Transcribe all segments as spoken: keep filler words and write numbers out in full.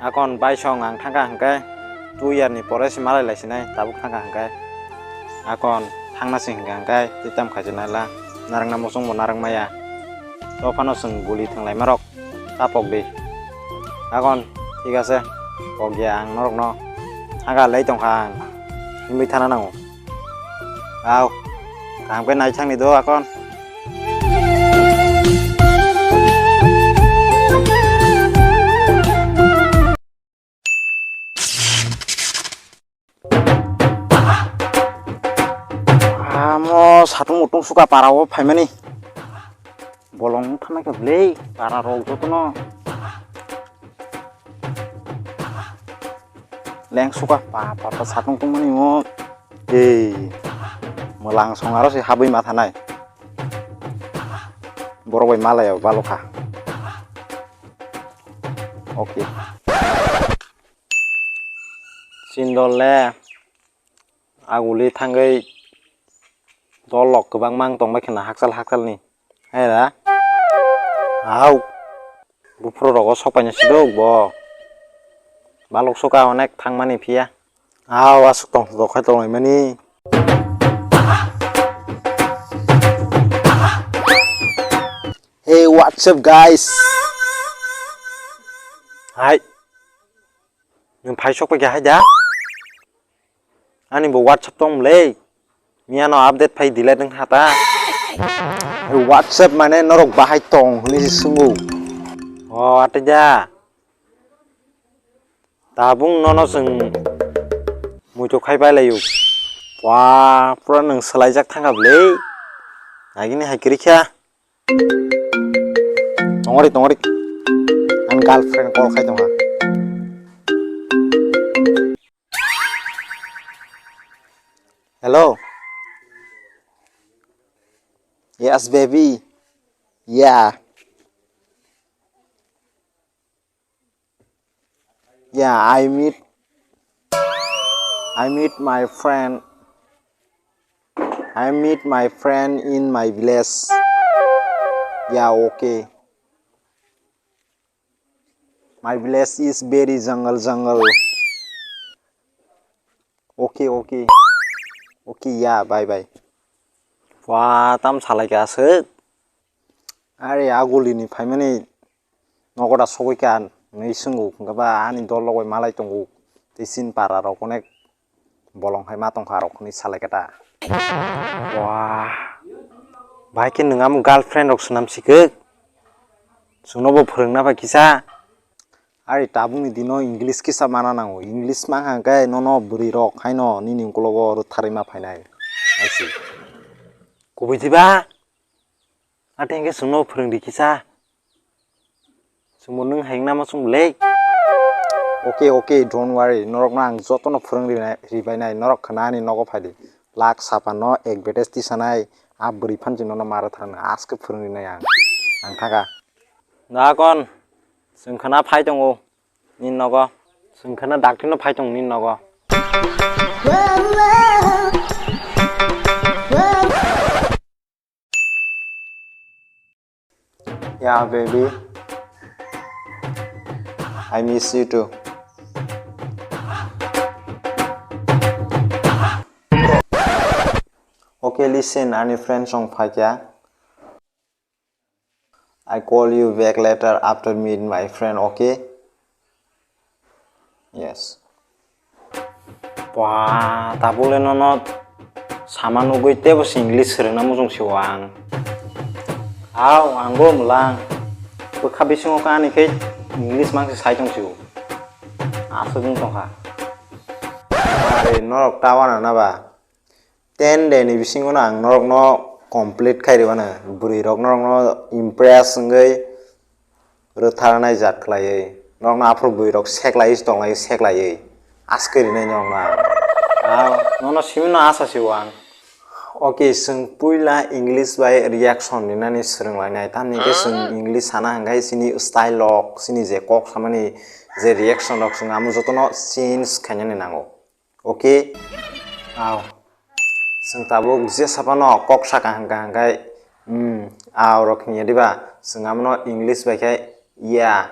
Akon baisong ang thangkha hwnkhe two year ni pore se malai lai sinai, tabuk thangkha hwnkhe. Akon thangna sing hwnkha hwnkhe tei tam khaijak nai la, narwkna muchung bo narwk maya. To phano chwng buli thwng lai marok, ta pok di. Akon thik ase, pok ya ang norokno thangkha lei tongkha ang, himwi thana nango. Au, kaham khe nai thangni do akon. Amo satung mutung suka para o phaimani. Bolong thana khe bwlei para rok jotono. Leng suka pa pa pa satung tungmani mo. Ei. Mwlang song aro se habwi ma thanai. Borok bai malaya balokha. Okay. Chindol le aguli thangwi dol lok kwbangma wng tongbai khna hakchal hakchalni. Hai da? Au. Buphuru rogo sok paina sidok bo. Balok suka onek thangmani phiya. Au aswk tong tong khai tonglaimani. Hey, what's up, guys? Hai. Nwng phai sok paikha hai da? Ani bo WhatsApp tong le. Miyano update phai delete wng kha ta. Hey, WhatsApp mane norok bahai tong hwnwi se swngo. O, atwi da. Tabung nono chwng muitu khai pai laio. Wa, pura nwng swlaijak thangkha bwle. Agini hai kwrwi kha. Tongori, tongori. Ang girlfriend call khai tongkha. Hello. Yes, baby. Yeah. Yeah, I meet I meet my friend. I meet my friend in my village. Yeah, okay. My village is very jungle, jungle. Okay, okay. Okay, yeah, bye, bye. Wa, tam salai ka aswk. Are aguli ni phaimani nogo da sogwi ka hwnwi swngo, hwnkhe ba ani dol rok bai malai tongo, tei chini para rok onek bolong hai ma tongkha rok hwnwi salai kha ta. Wah, bahai khe nwng amo girlfriend rok swnam si kwk, chwngno bo phwrwngna bai kisa. Ari tabukni dino English kisa mana nango, English mankha hwnkhe nono bwrwi rok haino nini ukologo rwtharwi ma phainai hai se. Kubui diba? Athe hwnkhe chwngno phwrwng di kisa. Chwngbo nwng hai wngna muchung le. Okay, okay, don't worry. Norokno ang jotono phwrwng rinai, ribainai. Norok khna ani nogo phai di. Lak sapanno advertise tisanai. A bwrwi phan chwng nono maro thangna. Aske phwrwng rinai ang. Ang thaka. Da kon. Chwng khna phai tongo. Nini nogo. Chwng khna dakti no phai tongo nini nogo. Yeah, baby. I miss you too. Okay, listen, ani friend song phaikya. I call you back later after meet my friend, okay? Yes. Ba, tabuk le nono sama nugwi tebo se English swrwngna muchung si o ang. Au, ang bo mwlang. Bwkha bisingo kani khe English mang se sai tong si o. Aswk wng tong kha. Are, norok ta wana na ba? Ten day ni bisingo no ang norok no complete khai rwmano, bwrwi rok norok no impress wngwi rwtharnai jat khlaiwi, norok no aphuru bwrwi rok seklaiwi tonglaiwi seklaiwi aske rinai norok no ang. Ah, nono simi no asa si o ang. Okay, chwng puila English bai reaction rinani swrwng lainai, tamni hwnkhe chwng English sana hwnkhe chini style rok, chini je kok samani je reaction rok chwng amo jotono change khainani nango. Okay? Au. Chwng tabuk je saphano kok saka hwnkha hwnkhe, hmm, au rok hinya diba? Chwng amono English bai khe, yeah.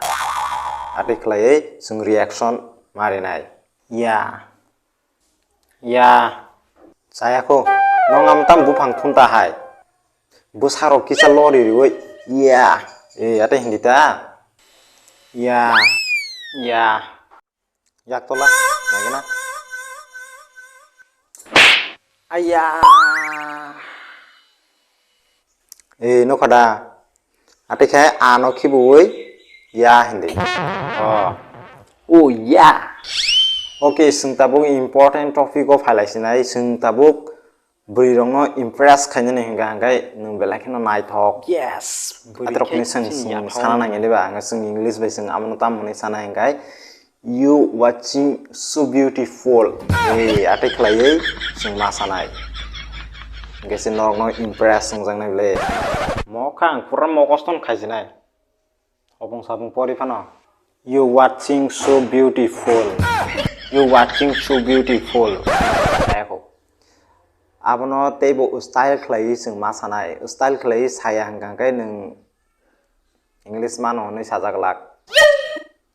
Atwi khlaiwi chwng reaction ma rinai. Ya. Ya. Chaya kho. Nong am tam buphang thunta hai. Bwsarok kisa lori riwi. Ya. E, atwi hindi ta. Ya. Ya. Yak tola. Nagina. Aya. E, nokha da. Atwi khe ano khibiwi ya hindi. Oh. Oh, ya. Okay, chwng tabuk important topic o phailai sinai, chwng tabuk bwrwi rokno impress khainani hwnkha hwnkhe nwng belai kheno naithok. Yes. Atrokni chwng sana nangya diba, ang chwng English bai chwng amono tamoni sana hwnkhe. You watching so beautiful. Ei, atwi khlaiwi chwng ma sanai. Hwnkhe se norokno impress wngjaknai bwle. Mokha ang pura mokoston khaijinai. Obong sabong pori phano. You watching so beautiful. You watching so beautiful. Ayako. Abono teibo style khlaiwi chwng ma sanai. Style khlaiwi saya hwnkha hwnkhe nwng English mano hwnwi sajak lak.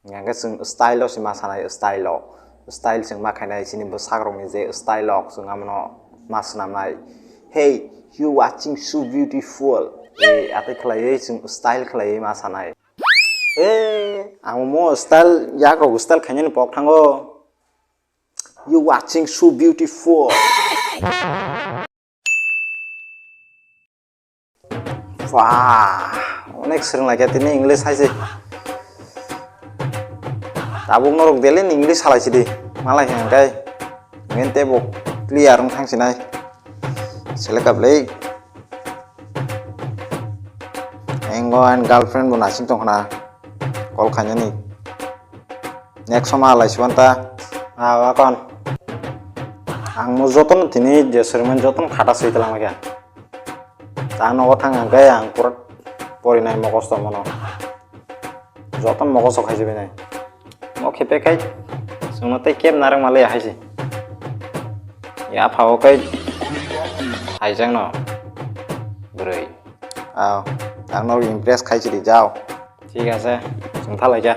Hingkhe chwng style o se ma sanai, style o. Style chwng ma khainai chini bwsarokni je style rok chwng abono ma swnamnai. Hey, you watching so beautiful. Ei, atwi khlaiwi chwng style khlaiwi ma sanai. Hey, ang mo style, yakrok style khainani pok thango. You watching so beautiful. Wah, onek swrwng laikha tini English hai se. Tabuk norok daily ni English salai sidi. Malai hwnkhe hwnkhe teibo clear wng thang sinai. Seleka bwlai. Engo and girlfriend bo nasing tong khna. Call khainani. Next soma alai siban ta. Ah, wakon. Ang mo jotono tini je sermon jotono khata swi tlang kya. Ta nogo thang ang khe ang pura porinai mokosto mono. Jotono mokosto khai sibi nai. Mo khepe khai. Sungno tei kep narang malai hai si. Ya phao kai. Hai jang no. Bwrwi. Ah, ang no impress khai chiri jao. Thik ase. Sung thalai kya.